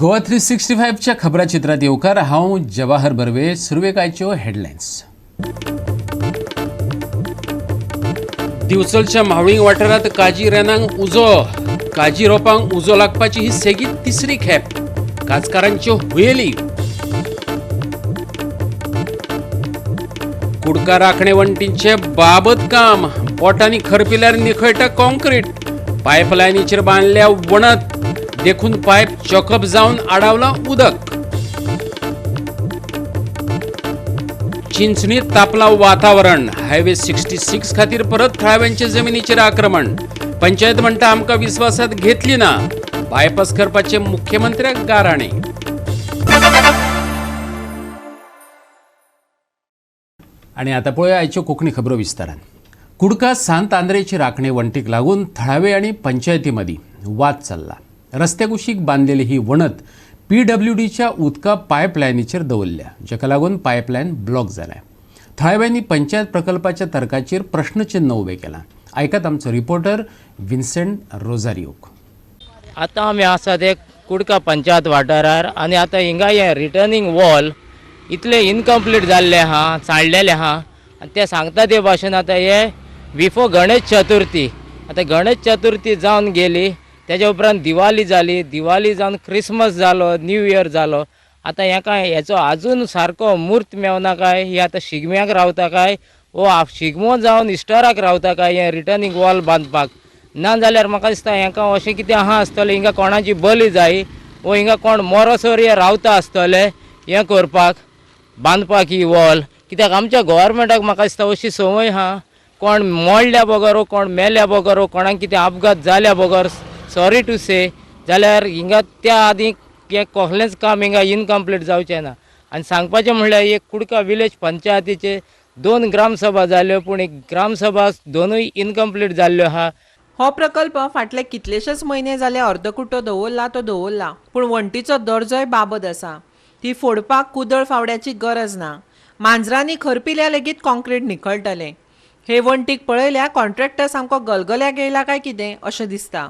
गोवा 365च्या खबराचित्रात येवकार. हांव जवाहर बर्वे. सुरवेक आयच्यो हेडलायन्स. दिवचलच्या म्हावळींग वाठारांत काजी रानांक उजो. काजी रोपांक उजो लागपाची ही सेगीत तिसरी खेप. काजकारांच्यो हुयेली. कुडका राखणे वण्टींचे बाबत काम. बोटांनी खरपिल्यार निखळटा कॉन्क्रीट. पायपलायनीचेर बांदल्या वणत, देखून पायप चॉकअप जावन आडावला उदक. चिंचणीत तापला वातावरण. हायवे 66 खातीर परत थळाव्यांचे जमिनीचेर आक्रमण. पंचायत म्हणटा आमकां विस्वासात घेतली ना. बायपास करपाचे मुख्यमंत्र्याक गाराणे. आनी आतां पळोवया आयच्यो कोंकणी खबरो विस्तारान. कुडका सांत आंद्रेची राखणे वण्टीक लागून थळावे आनी पंचायती मदीं वाद चल्ला. रस्त्या कुशीक बांदलेली ही वणत पीडब्ल्यूडीच्या उदका पायपलायनीचेर दवरल्या, जाका लागून पायपलायन ब्लॉक जाल्या. थळाव्यांनी पंचायत प्रकल्पाच्या तर्काचेर प्रश्नचिन्ह उबें केलां. आयकात आमचो रिपोर्टर विन्सेंट रोजारियोक. आतां आमी आसा ते कुडका पंचायत वाठारार आनी आतां हिंगा हें रिटर्निंग वॉल इतलें इनकम्प्लीट जाल्लें आहा, सांडलेलें आहा. आनी ते सांगता ते भाशेन आतां हे बिफोर गणेश चतुर्थी, आतां गणेश चतुर्थी जावन गेली, तेज्या उपरांत दिवाली जाली, दिवाली जावन क्रिसमस जालो, न्यू इयर जालो. आतां हेका हेचो आजून सारको म्हूर्त मेवना काय, ही आतां शिगम्याक रावता काय वो शिगमो जावन इस्टराक रावता काय हें रिटर्निंग वॉल बांदपाक. ना जाल्यार म्हाका दिसता हेंका अशें कितें आहा आसतलें, हिंगा कोणाची बली जाय वो हिंगा कोण मरोसर हे रावता आसतले हें करपाक, बांदपाक ही वॉल. कित्याक आमच्या गव्हर्मेंटाक म्हाका दिसता अशी संवय आहा, कोण मोडल्या बगर वो कोण मेल्या बगर वो कोणाक कितें अपघात जाल्या बगर, सॉरी टू से, जाल्यार हिंगा त्या आदी हें कसलेंच काम हिंगा इनकम्प्लीट जावचें ना. आनी सांगपाचें म्हणल्यार एक कुडका विलेज पंचायतीचे 2 ग्रामसभा जाल्यो, पूण एक ग्रामसभा दोनूय इनकम्प्लीट जाल्ल्यो आहा. हो प्रकल्प फाटले कितलेशेच म्हयने जाले अर्दकुटो दवरला तो दवरला, पूण वण्टीचो दर्जोय बाबत आसा. ती फोडपाक कुदळ फावड्याची गरज ना. मांजरांनी खरपिल्या लेगीत कॉन्क्रीट निखळटलें. हे वण्टीक पळयल्यार कॉन्ट्रॅक्टर सामको गलगल्याक येयला काय कितें अशें दिसता.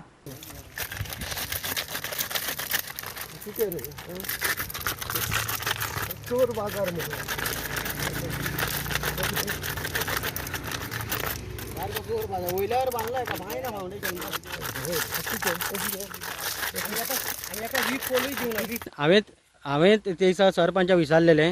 हांवें ते दिसा सरपंचाक विचारलेलें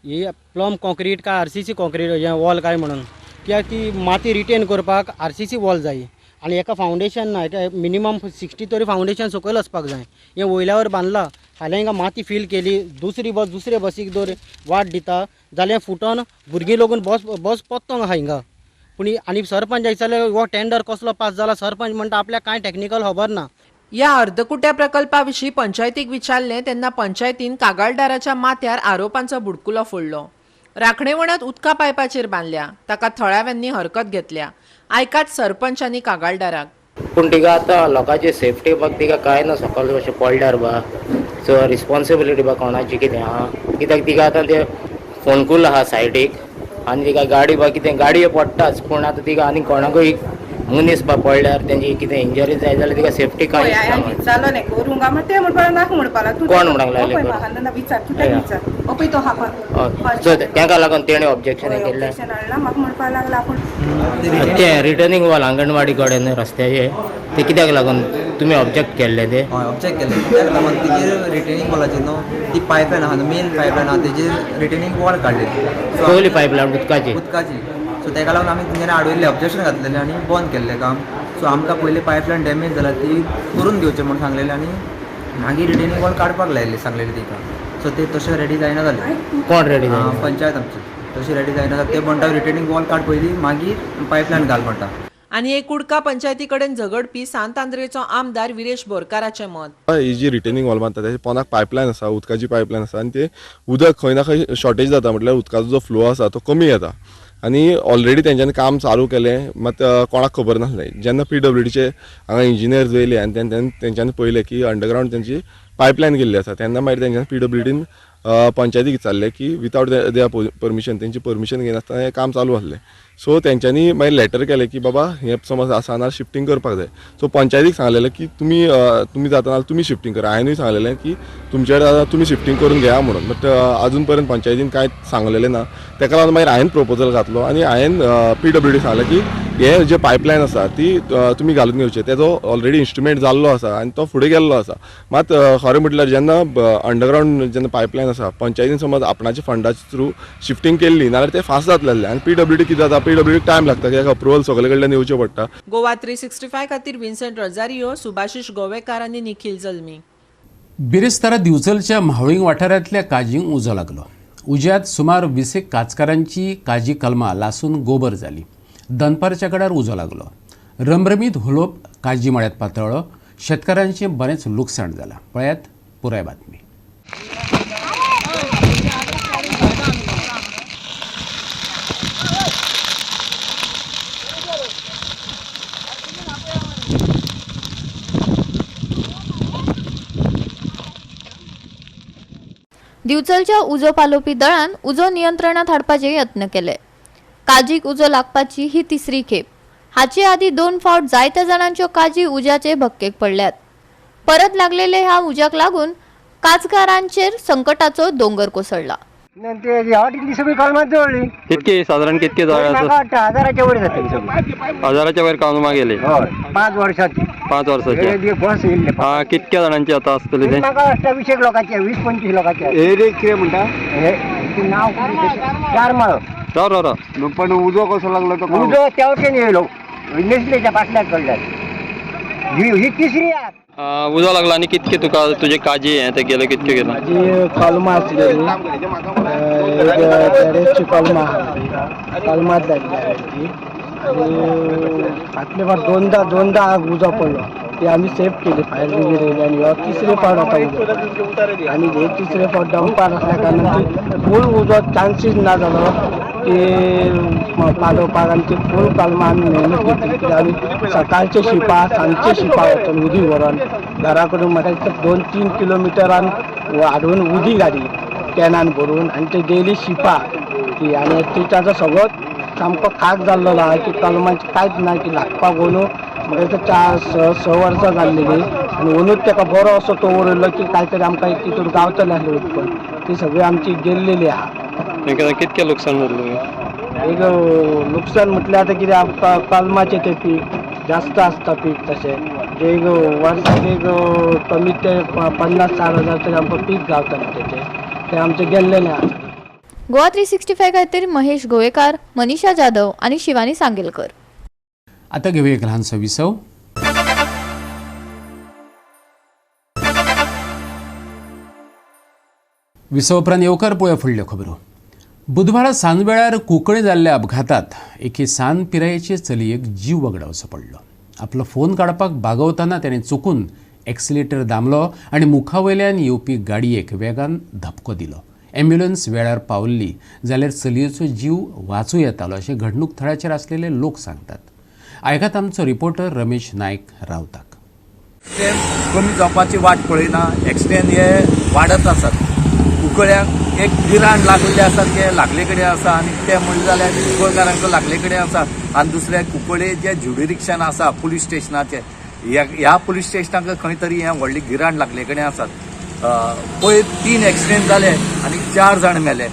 ही प्लम कॉन्क्रीट काय आरसीसी कॉन्क्रीट हें वॉल काय म्हणून, कित्याक ती माती रिटेन करपाक आरसीसी वॉल जाय आनी एका फावंडेशन ना, एका मिनिमम 60 तरी फावंडेशन सकयल वचपाक जाय. हें वयल्यावर बांदलां, फाल्यां हिंगा माती फील केली, दुसरी बस दुसरे बसीक दर वाट दिता जाल्यार फुटोन भुरगीं लोगून बस बस पत्तोंक आहा हिंगा. पूण आनी सरपंच विचारलें हो टेंडर कसलो पास जाला, सरपंच म्हणटा आपल्याक कांय टॅक्निकल खबर ना. ह्या अर्दकुट्या प्रकल्पा विशीं पंचायतीक विचारलें तेन्ना पंचायतीन कागाळदाराच्या माथ्यार आरोपांचो बुडकुलो फोडलो. राखणे वणत उदका पायपाचेर बांदल्या, ताका थळाव्यांनी हरकत घेतल्या. आयकात सरपंच आनी कागाळदाराक. पूण तिका आतां लोकांची सेफ्टी बा तिका कांय ना, सकयल अशें पडल्यार बा सो रिस्पोन्सिबिलिटी बा कोणाची कितें आहा, कित्याक तिका आतां ते फोंडकूल आहा सायडीक आनी तिका गाडी बा कितें गाडयो पडटाच, पूण आतां तिका आनी कोणाकूय मनीस बा पडल्यार तेंची कितें इंजरी जाय जाल्यार तिका सेफ्टी कांय विचारलो करूंक काय ते म्हणपाक नाका म्हणपाक लागलो. कोण म्हणपाक लागले? विचार तूं ताका विचार, पळय तो हा सो तेका लागून तेणें ऑब्जेक्शन केल्लें, हाडलां म्हाका म्हणपाक लागला. आपूण तें रिटर्निंग वॉल आंगणवाडी कडेन रस्त्याचेर ते कित्याक लागून तुमी ऑब्जेक्ट केल्ले? ते हय ऑब्जेक्ट केल्ले कित्याक लागून तेजेर रिटर्निंग वॉलाचेर न्हू ती पायपलायन आहा न्हू, मेन पायपलायन आहा तेजेर रिटर्निंग वॉल काडलेली पयली पायपलायन उदकाची उदकाची. सो तेका लागून आमी तेंच्यांनी आडयल्लें, ऑब्जेक्शन घातलेलें आनी बंद केल्लें काम. सो आमकां पयलीं पायपलायन डॅमेज जाला ती करून घेवचें म्हूण सांगलेलें आनी मागीर रिटर्निंग वॉल काडपाक लायिल्लें सांगलेलें तिका. सो ते तशें रेडी जायना जालें. कोण रेडी? पंचायत आमची तशें रेडी जायना जालें. ते म्हणटा रिटर्निंग वॉल काड पयलीं मागीर पायपलायन घाल म्हणटा. आनी एक कुडका पंचायती कडेन झगडपी सांत आंद्रेचो आमदार विरेश बोरकाराचें मत, ही जी रिटर्निंग वॉल बांदता तेच्या पोंदाक पायपलायन आसा, उदकाची पायपलायन आसा आनी ते उदक खंय ना खंय शॉर्टेज जाता, म्हटल्यार उदकाचो जो फ्लो आसा तो कमी येता. आनी ऑलरेडी तेंच्यांनी काम चालू केलें, मात कोणाक खबर नासलें. जेन्ना पीडब्ल्यूडीचे हांगा इंजिनियर्स येयले आनी तेंच्यांनी पळयलें की अंडरग्रावंड तेंची पायपलायन गेल्ली आसा, तेन्ना मागीर तेंच्यांनी पीडब्ल्यूडीन पंचायतीक विचारलें की विदावट there permission, तेंची परमिशन घेनासतना हें काम चालू आसलें. सो तेंच्यांनी मागीर लेटर केलें की बाबा हें समज आसा ना शिफ्टींग करपाक जाय. सो पंचायतीक सांगलेलें की तुमी तुमी जाता जाल्यार तुमी शिफ्टींग करा. हांवेंनूय सांगलेलें की तुमचे कडेन तुमी शिफ्टींग करून घेया म्हणून, बट अजून पर्यंत पंचायतीन कांय सांगलेलें ना. तेका लागून मागीर हांवें प्रपोजल घातलो आनी हांवें PWD सांगलें की हे जे पायपलायन आसा ती तुमी घालून घेवचे, तेजो ऑलरेडी इन्स्ट्रुमेंट जाल्लो आसा आनी तो फुडें गेल्लो आसा. मात खरें म्हटल्यार जेन्ना अंडरग्रावंड जेन्ना पायपलायन आसा पंचायतीन समज आपणाच्या फंडाच्या थ्रू शिफ्टींग केल्ली नाल्यार ते फास्ट जातलें आसलें. आनी PWD कितें जाता, PWD time लागता कित्याक अप्रुवल सगळे कडल्यान येवचें पडटा. गोवा 365 खातीर विन्सेंट रोजारियो, सुभाषिश गोवेकार आनी निखिल जल्मी. बिरेस्तारा दिवचलच्या म्हावळींग वाठारांतल्या काजींक उजो लागलो. उज्यांत सुमार 20 काजकारांची काजी कलमां लासून गोबर जाली. दनपारच्या कडार उजो लागलो. रमरमीत हुलोप काजी मळ्यांत पातळ्ळो. शेतकारांचें बरेंच लुकसाण जालां. पळयात पुराय बातमी. दिवचलच्या उजो पालोवपी दळान उजो नियंत्रणात हाडपाचे यत्न केले. काजीक उजो लागपाची ही तिसरी खेप. हाचे आदी 2 फावट जायत्या जाणांच्यो काजी उज्याचे भक्केक पडल्यात. परत लागलेले ह्या उज्याक लागून काजकारांचेर संकटाचो दोंगर कोसळला. कितके साधारण कितके हजाराच्या वयर जातली, हजाराच्या वयर कलमां गेली. 5 वर्साची, 5 वर्साची. कितक्या जाणांची आता आसतली ते? म्हाका वाटता 20 लोकांचे, 20-25 लोकांचे. एरिया कितें म्हणटा? हे नाव 4 माळो. 4 पण उजो कसो लागलो तो? उजो त्या वटेन येयलो, नेसलेच्या पाटल्यान कडल्यान. ही तिसरी आग. उजो लागला आनी कितके तुका तुजे काजी हें ते गेले, कितके गेले? माझी कलमां आसलेली, टेरेसची कलमां, कलमांत जाल्ली हांवें ती. आनी फाटले फावट दोनदा आग उजो पडलो, ती आमी सेफ केली, फायर ब्रिगेड येयली. आनी हो तिसरे फावट आतां उजो, आनी हे तिसरे फावट दनपार आसल्या कारणान ती फूल उजो चान्सीस ना जालो की पालोवपाक. आनी ती फूल कलमां आमी मेहनत घेतली कित्याक आमी सकाळचे शिपा सांजचे शिपा वचून उदीक व्हरोन घरा कडून म्हाका दिसता 2-3 किलोमिटरान हाडून उदीक हाडली कॅनान भरून, आनी ते डेली शिपा ती. आनी ती ताचो सगळो सामको खाक जाल्लो आहा की कलमांची कांयच ना की लागपाक अंदू म्हाका दिसता 4-6 वर्सां जाल्लेली. आनी अंदूच ताका बरो असो तो उरयल्लो की कांय तरी आमकां तितून गावतलें आसलें उत्पन्न, ती सगळी आमची गेल्लेली आहा. कितकें लुकसाण जालें? एक लुकसाण म्हटल्यार आतां कितें आमकां कलमाचें तें पीक जास्त आसता, पीक तशें जे एक वर्साक एक कमी ते 50-60 हजार तरी आमकां पीक गावतालें तेचें, तें आमचें गेल्लेलें आसा. गोवा 365 खातीर महेश गोवेकार, मनीषा जाधव आनी शिवानी सांगेलकर. आता घेऊया एक लहानसो विसव. विसव उपरांत येवकार पळोवया फुडल्यो खबरो. बुधवारा सांजवेळार कुंकळे जाल्ल्या अपघातात एके सान पिरायेचे चलयेक जीव वगडावचो पडलो. आपलो फोन काडपाक बागवतना ताणें चुकून एक्सिलेटर दामलो आनी मुखावयल्यान येवपी गाडयेक वेगान धपको दिलो. ॲम्ब्युलन्स वेळार पावल्ली जाल्यार चलयेचो जीव वाचूं येतालो अशें घडणूक थळाचेर आसलेले लोक सांगतात. आयकात आमचो रिपोर्टर रमेश नायक रावताक. एक्सिडेंट कमी जावपाची वाट पळयना, एक्सिडेंट हे वाडत आसात. कुंकळ्यांक एक गिराण लागलेले आसा, ते लागले कडेन आसा आनी ते म्हणलें जाल्यार कुंकळकारांक लागले कडेन आसा. आनी दुसरे कुंकळे जे ज्युडिरिक्शन आसा पुलीस स्टेशनाचे, ह्या पुलीस स्टेशनाक खंय तरी हें व्हडलें गिराण लागले कडेन आसात. पयर 3 एक्सिडेंट जाले आनी 4 जाण मेले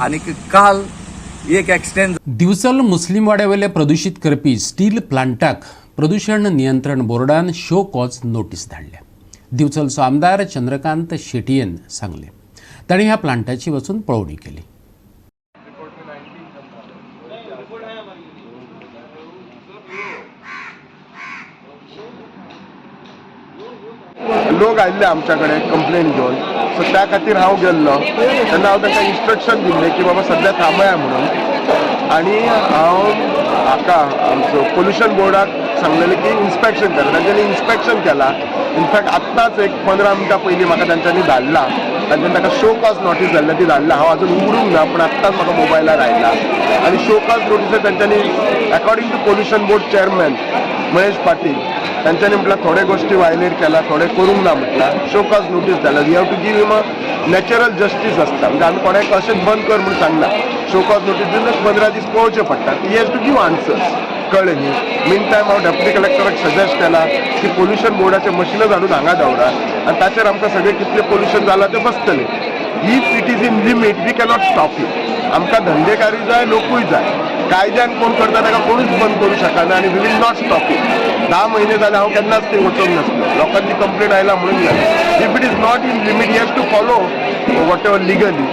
आनी काल एक एक्सिडेंट. दिवचल मुस्लीम वाड्यावेले प्रदूषित करपी स्टील प्लांटाक प्रदूषण नियंत्रण बोर्डान शो कॉज नोटीस धाडल्या. दिवचलचो आमदार चंद्रकांत शेटयेन सांगलें. ताणें ह्या प्लांटाची वचून पळोवणी केली. लोक आयिल्ले आमच्या कडेन कंप्लेन घेवन, सो त्या खातीर हांव गेल्लो तेन्ना हांव तांकां इन्स्ट्रक्शन दिल्लें की बाबा सद्या थांबया म्हणून. आनी हांव हाका आमचो पोल्युशन बोर्डाक सांगलेलें की इन्स्पेक्शन करा, तांच्यांनी इन्स्पेक्शन केलां. इनफॅक्ट आत्तांच एक 15 मिनटां पयलीं म्हाका तांच्यांनी धाडला, तांच्यांनी ताका शो कॉज नोटीस धाडल्या, ती धाडला. हांव अजून उगडूंक ना पूण आत्तांच म्हाका मोबायलार आयला. आनी शो कॉज नोटीस तांच्यांनी according to pollution board chairman Mahesh Patil तांच्यांनी म्हटल्यार थोडे गोश्टी वायलेट केला, थोडे करूंक ना म्हटल्यार शो कॉज नोटीस जाल्या. We have to give him a natural justice आसता, म्हणजे आमी कोणाक अशेंच बंद कर म्हूण सांगना. शो कॉज नोटीस दिवन 15 दीस पळोवचे पडटा. He has to give answers, कळ्ळें न्ही. मीन टायम हांव डेप्युटी कलेक्टराक सजेस्ट केला की पोल्युशन बोर्डाचें मशिनच हाडून हांगा दवरा आनी ताचेर आमकां सगळें कितलें पोल्युशन जालां तें बसतलें. If it is in limit we cannot stop it. आमकां धंदेकारी जाय, लोकूय जाय. कायद्यान कोण करता ताका कोणूच बंद करूं शकना आनी we will not stop it. 10 म्हयने जाले हांव केन्नाच थंय वचूंक नासलो, लोकांची कंप्लेन आयला म्हणून गेलो. If it is not in limit he has to follow whatever legally.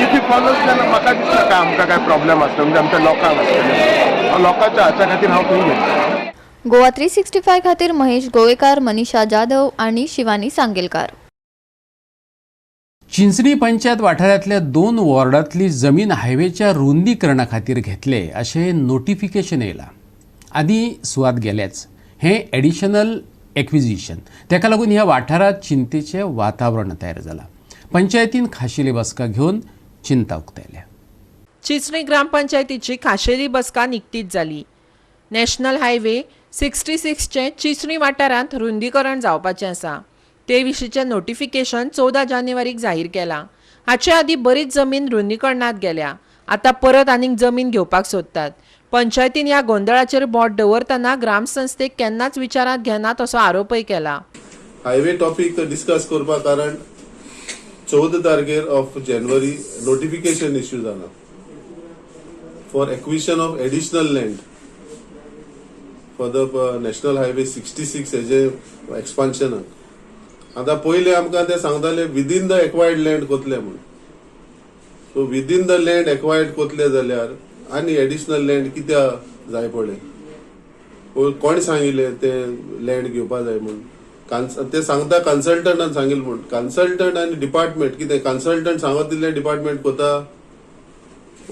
If he follows जाल्यार म्हाका दिसता काय आमकां काय प्रॉब्लेम आसता, म्हणजे आमच्या लोकांक आसतलें. लोकांच्या हाच्या खातीर हांव थंय गेलो. गोवा 365 खातीर महेश गोवेकार, मनीषा जाधव आणि शिवानी सांगेलकार. चिंचणी पंचायत वाठारांतल्या 2 वॉर्डांतली जमीन हायवेच्या रुंदीकरणा खातीर घेतले अशें नोटिफिकेशन येयलां. आदी सुवात गेल्याच हें एडिशनल एक्विजिशन, ताका लागून ह्या वाठारांत चिंतेचें वातावरण तयार जालां. पंचायतीन खाशेली बसका घेवन चिंता उक्तायल्या. चिंचणी ग्रामपंचायतीची खाशेली बसका निकतीच जाली. नॅशनल हायवे 66चें चिंचणी वाठारांत रुंदीकरण जावपाचें आसा. ते विशींचें नोटिफिकेशन 14 जानेवारीक जाहीर केलां. हाचे आदीं बरीच जमीन रुंदीकरणांत गेल्या. आतां परत आनीक जमीन घेवपाक सोदतात. पंचायतीन ह्या गोंदळाचेर बोट दवरतना ग्रामसंस्थेक केन्नाच विचारांत घेनात असो आरोपय केला. हायवे टॉपीक डिस्कस करपा कारण 14 तारखेर ऑफ जानेवारी नोटिफिकेशन इश्यू जाला for acquisition of additional land for the national highway 66 हेजे एक्सपान्शनाक. आतां पयले आमकां ते सांगताले विदीन the acquired land कोतले म्हूण. So within the land acquired कोतले जाल्यार आनी एडिशनल लँड कित्याक जाय पडलें? कोण सांगिल्लें ते लँड घेवपा जाय म्हूण? ते सांगता कन्सल्टंटान सांगिल्लें म्हूण. कन्सल्टंट आनी डिपार्टमेंट कितें कन्सल्टंट सांगत दिल्लें डिपार्टमेंट कोता?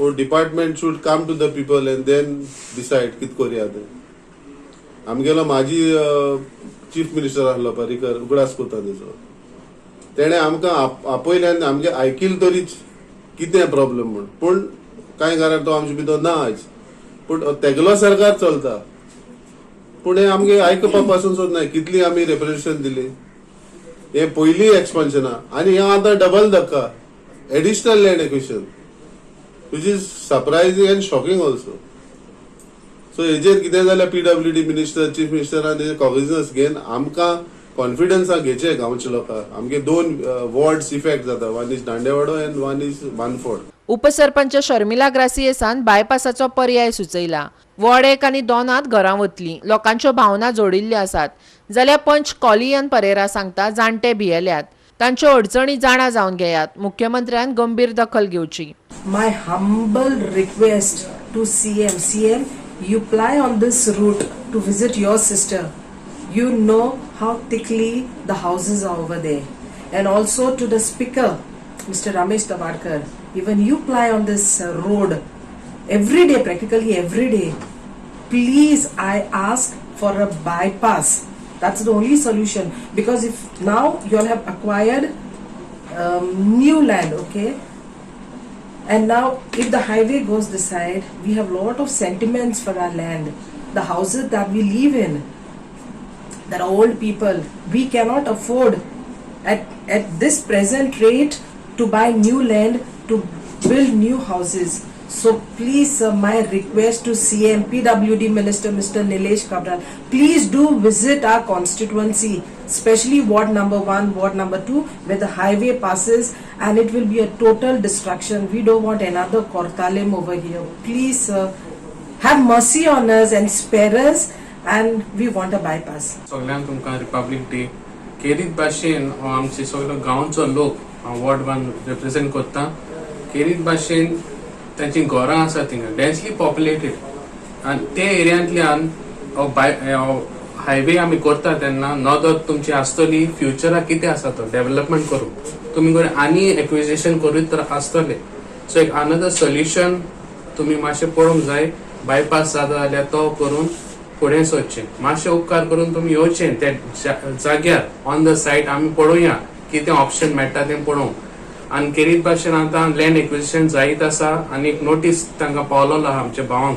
O department should come to the people and then decide कितें करुया तें. आमगेलो म्हाजी चीफ मिनिस्टर आसलो पर्रीकर, उगडास कोता तेजो. तेणें आमकां आपयलें आनी आमगे आयकिल तरीच कितें प्रॉब्लम म्हूण. पूण कांय कारण तो आमचे भितर ना आयज, पूण तेगलो सरकार चलता. पूण हें आमगे आयकपा पासून सोदना. कितली आमी रेप्रेजेंटेशन दिली हें पयलीं एक्सपान्शना आनी हें आतां डबल धक्का additional land acquisition, which is surprising and shocking also. So हेजेर कितें जाल्यार पीडब्ल्यूडी मिनिस्टर, चीफ मिनिस्टरान तेजेर कॉग्निजन्स घेवन आमकां कॉन्फिडन्सान घेवचें गांवच्या लोकांक. आमगे 2 वॉर्ड्स इफेक्ट जाता, one is Dandewado and one is Manford. उपसरपंच शर्मिला ग्रासियसान बायपासाचो पर्याय सुचयला. वॉर्ड 1 आनी 2 घरां वतलीं, लोकांच्यो भावना जोडिल्ल्यो आसात. जाल्यार पंच कॉलियन परेरा सांगता जाणटे भियेल्यात, तांच्यो अडचणी जाणा जावन घेयात. मुख्यमंत्र्यान गंभीर दखल घेवची. My humble request to CM, CM, you ply on this route to visit your sister. You know how thickly the houses are over there. And also to the speaker, Mr. Ramesh Tawadkar, even you ply on this road every day, practically every day. Please, I ask for a bypass. That's the only solution. Because if now you all have acquired new land, okay? And now if the highway goes this side, we have lot of sentiments for our land. The houses that we live in, that are old people, we cannot afford at this present rate to buy new land, to build new houses. So please, sir, my request to CM, PWD Minister, Mr. Nilesh Cabral, please do visit our constituency, especially ward number 1, ward number 2, where the highway passes, and it will be a total destruction. We don't want another Cortalim over here. Please, sir, have mercy on us and spare us, and we want a bypass. सगळ्यांक तुमकां republic day. केरीत भाशेन हो आमचे सगळो गांवचो लोक हांव ward 1 represent करता. केरीत भाशेन तांची घरां आसा थिंगा डेन्सली पॉप्युलेटेड आनी ते एरियांतल्यान हो हायवे आमी करता तेन्ना नदर तुमची आसतली फ्युचराक कितें आसा तो डेव्हलपमेंट करूंक तुमी कडेन आनी एक्विजिशन करूत तर आसतलें. सो एक अनदर सोल्युशन तुमी मातशें पळोवंक जाय. बायपास जाता जाल्यार तो करून फुडें सरचें. मातशें उपकार करून तुमी येवचें त्या जाग्यार ऑन the site, आमी पळोवया कितें ऑप्शन मेळटा तें पळोवंक. आनी केरीत भाशेन आतां लँड एक्विजिशन जायत आसा आनी एक नोटीस तांकां पावलोलो आहा आमच्या भावांक.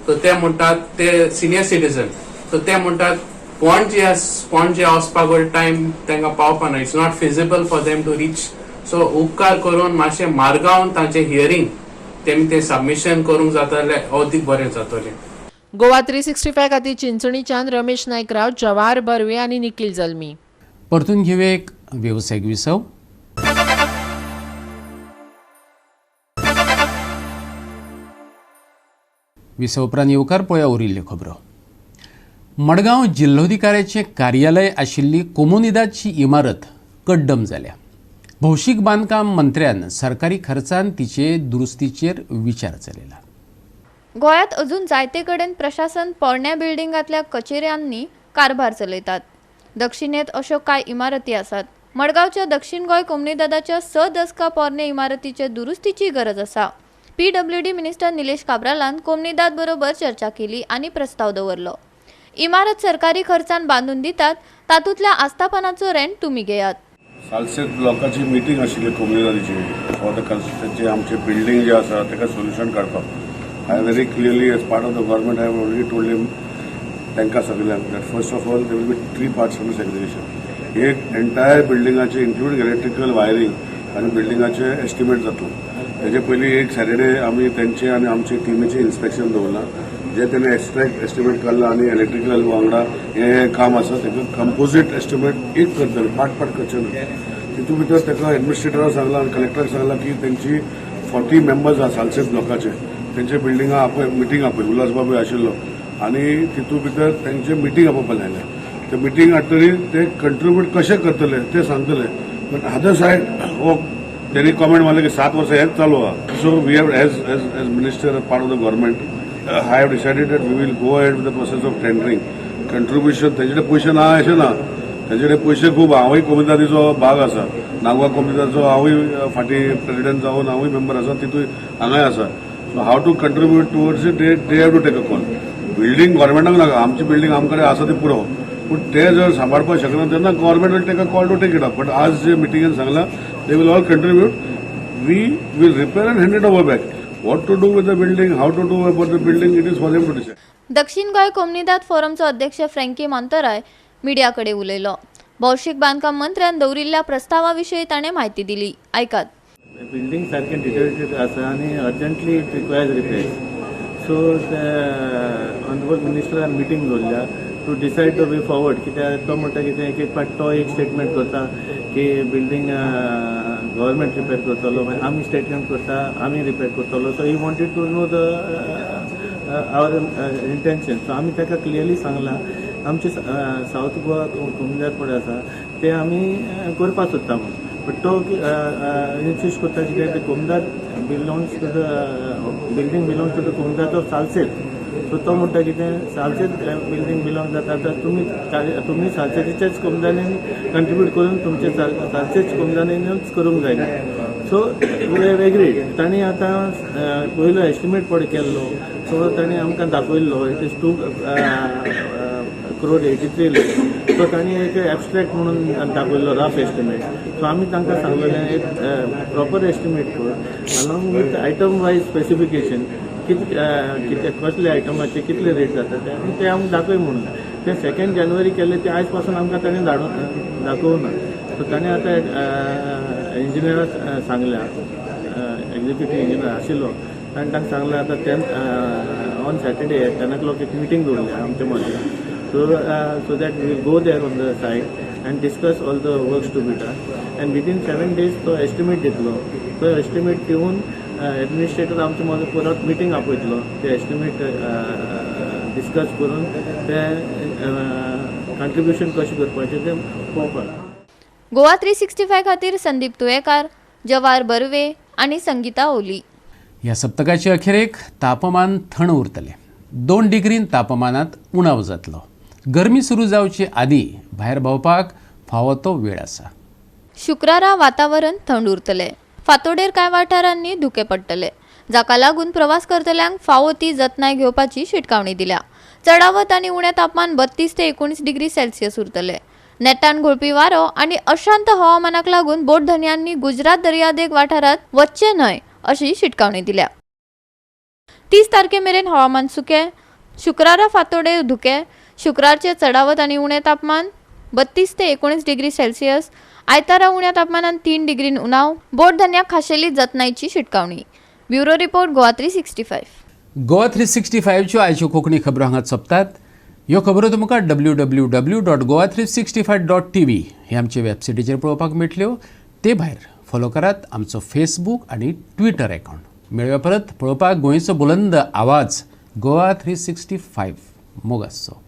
सो ते म्हणटात ते सिनियर सिटीजन, सो ते म्हणटात पणजे पणजे वचपाक टायम तांकां पावपाना. It's not feasible for them to reach. So उपकार करून मातशें मारगांव तांचें हियरींग तेमी तें सबमिशन करूंक जाता जाल्यार अदीक बरें जातलें. गोवा 365 खातीर चिंचणीच्यान रमेश नायक राव, जवाहर बर्वे आनी निखील जल्मी. परतून घेवया एक वेवसायीक विसव. विसव उपरांत येवकार पळया उरिल्ल्यो खबरो. मडगांव जिल्होधिकाऱ्याचें कार्यालय आशिल्ली कोमुनिदादची इमारत कड्डम जाल्या. भौशीक बांदकाम मंत्र्यान सरकारी खर्चान तिचे दुरुस्तीचेर विचार चलयला. गोंयांत अजून जायते कडेन प्रशासन पोरण्या बिल्डिंगांतल्या कचेऱ्यांनी कारभार चलयतात. दक्षिणेंत अश्यो कांय इमारती आसात. मडगांवच्या दक्षिण गोंय कोमुनिदादाच्या 6 दसकां पोरणे इमारतीचे दुरुस्तीची गरज आसा. पीडब्ल्यूडी मिनिस्टर निलेश काब्रालान कोमुनिदाद बरोबर चर्चा केली आनी प्रस्ताव दवरलो. इमारत सरकारी खर्चान बांदून दितात, तातूंतल्या आस्थापनाचो रेंट तुमी घेयात. सालसेत ब्लॉकाची मिटींग आशिल्ली कोमुनिदादीची फॉर the कन्स्ट्रक्शन आमचे बिल्डींग जे आसा ताका सोल्युशन काडपाक. I very clearly as part of the government I have already told him तांकां सगल्यांक that first of all there will be 3 parts of segregation. एक एंटायर बिल्डिंगाचे इन्क्लुडींग इलेक्ट्रिकल वायरींग आनी बिल्डिंगाचे estimate जातलो. तेजे पयलीं एक सॅटर्डे आमी तेंचे आनी आमचे टिमीचें इन्स्पेक्शन दवरलां, जे तेणे एक्स्ट्रेक्ट एस्टिमेट काडला आनी इलेक्ट्रिकल वांगडा हें काम आसा ताका कंपोजीट एस्टिमेट एक करतले, पार्ट पार्ट करचे ना. तितून भितर ताका एडमिनिस्ट्रेटराक सांगलां आनी कलेक्टराक सांगलां की तेंची 40 मेंबर्स आसा सालसेत ब्लॉकाचे, तेंचे बिल्डिंगा आपय मिटींग आपय उल्हासबाबूय आशिल्लो आनी तितून भितर तेंचे मिटींग आपोवपाक लायलें. ते मिटींग हाडटकीर ते कंट्रिब्यूट कशें करतले ते सांगतले. बट अदर सायड हो तेणी कॉमेंट मारले की 7 वर्सां हेंच चालू आहा. So we have as as as minister part of the government I have decided that we will go ahead with the process of tendering. Contribution तेंचे कडेन पयशे ना अशें ना, तेंचे कडेन पयशे खूब. हांवूय कोमुनिदादीचो भाग आसा, नागवा कोमुनिदादीचो हांवूय फाटीं प्रेसिडेंट जावन हांवूय मेंबर आसा, तितूय हांगाय आसा. So how to contribute towards it they have to take a call. Building गव्हर्मेंटाक नाका, आमची बिल्डींग आमकडे आसा ती पुरो, पूण ते जर सांबाळपाक शकना तेन्ना government will take a call to take it up. But आज जे मिटिंगेन सांगलां they will all contribute, we will repair and hand it over back. What to do with the building, how to do about the building, it is for them to decide. दक्षिण गोंय कोमुनिदाद फोरमचो अध्यक्ष Frankie मोंतराय media कडेन उलयलो. भौशीक बांदकाम मंत्र्यान दवरिल्ल्या प्रस्तावा विशीं ताणें म्हायती दिली. आयकात. बिल्डींग सारकें डिटोरिएटेड आसा आनी urgently it requires repair. So honourable मिनिस्टरान मिटींग दवरल्या to decide the way forward. कित्याक तो म्हणटा कितें एक एक पाट तो एक स्टेटमेंट करता की बिल्डींग गव्हर्मेंट रिपेर करतलो, मागीर आमी स्टेटमेंट करता आमी रिपेर करतलो. So he wanted to know the our intention. So आमी ताका क्लियरली सांगलां आमचे सावथ गोवा कोमुनिदाद पळय आसा ते आमी करपाक सोदता म्हणून. बट तो इन्सिस्ट करता कित्याक ते Comunidade belongs to the building belongs to the Comunidade of Salcete. So तो म्हणटा कितें सालसेत बिल्डींग बिलोंग जाता तर तुमी तुमी सालसेतीच्याच कोमुनिदादीन कंट्रिब्यूट करून तुमचे सालसेच कोमुनिदादीनूच करूंक जाय. So we have agreed. तांणी आतां पयलो एस्टिमेट पळय केल्लो, सो तांणी आमकां दाखयल्लो it is 2 crore 83 lakh. So तांणी एक एबस्ट्रेक्ट म्हणून दाखयल्लो रफ एस्टिमेट. सो आमी तांकां सांगलेलें एक प्रॉपर एस्टिमेट कर along with item wise specification, कितें कसले आयटमाचे कितले रेट जाता ते आनी ते आमकां दाखय म्हणून. ते 2 जानेवारी केल्ले ते आयज पासून आमकां ताणें धाडून दाखोवना. सो ताणें आतां इंजिनियराक सांगल्या, एक्झिक्युटीव इंजिनियर आशिल्लो ताणें तांकां सांगलें आतां ऑन सॅटर्डे 10 o'clock एक मिटींग दवरल्या आमच्या मदीं. So that we will go there on the site and discuss all the works to be done and within 7 days तो एस्टिमेट दितलो. तो एस्टिमेट दिवन एडमिनिस्ट्रेटर आमचे मदीं परत मिटींग आपयतलो, ते एस्टिमेट डिस्कस करून ते कंट्रिब्युशन कशें करपाचें तें पळोवपाक. गोवा 365 खातीर संदीप तुयेकार, जवाहर बर्वे आनी संगीता ओली. ह्या सप्तकाचे अखेरेक तापमान थंड उरतलें. 2 डिग्रीन तापमानात उणाव जातलो. गरमी सुरू जावचे आदी भायर भोंवपाक फावो तो वेळ आसा. शुक्रारा वातावरण थंड उरतलें. फातोडेर कांय वाठारांनी धुकें पडटले, जाका लागून प्रवास करतल्यांक फावो ती जतनाय घेवपाची शिटकावणी दिल्या. चडावत आनी उणें तापमान 32 ते 19 डिग्री सेल्सियस उरतले. नेटान घोळपी वारो आनी अशांत हवामानाक लागून बोट धनयांनी गुजरात दर्यादेग वाठारांत वचचें न्हय अशी शिटकावणी दिल्या. 30 तारखे मेरेन हवामान सुकें. शुक्रारा फातोडेर धुकें. शुक्रारचें चडावत आनी उणें तापमान 32 ते 19 डिग्री सेल्सियस. आयतारा उण्या तापमानात 3 डिग्रीन उणाव. बोट धन्याक खाशेली जतनायची शिटकावणी. Bureau report, Goa 365. Goa 365च्यो आयच्यो कोंकणी खबरो हांगा सोंपतात. ह्यो खबरो तुमकां www.goa365.tv हे आमचे वेबसायटीचेर पळोवपाक मेळटल्यो. ते भायर फॉलो करात आमचो फेसबूक आनी ट्विटर अकावंट. मेळया परत पळोवपाक गोंयचो बुलंद आवाज गोवा 365. मोग आसचो.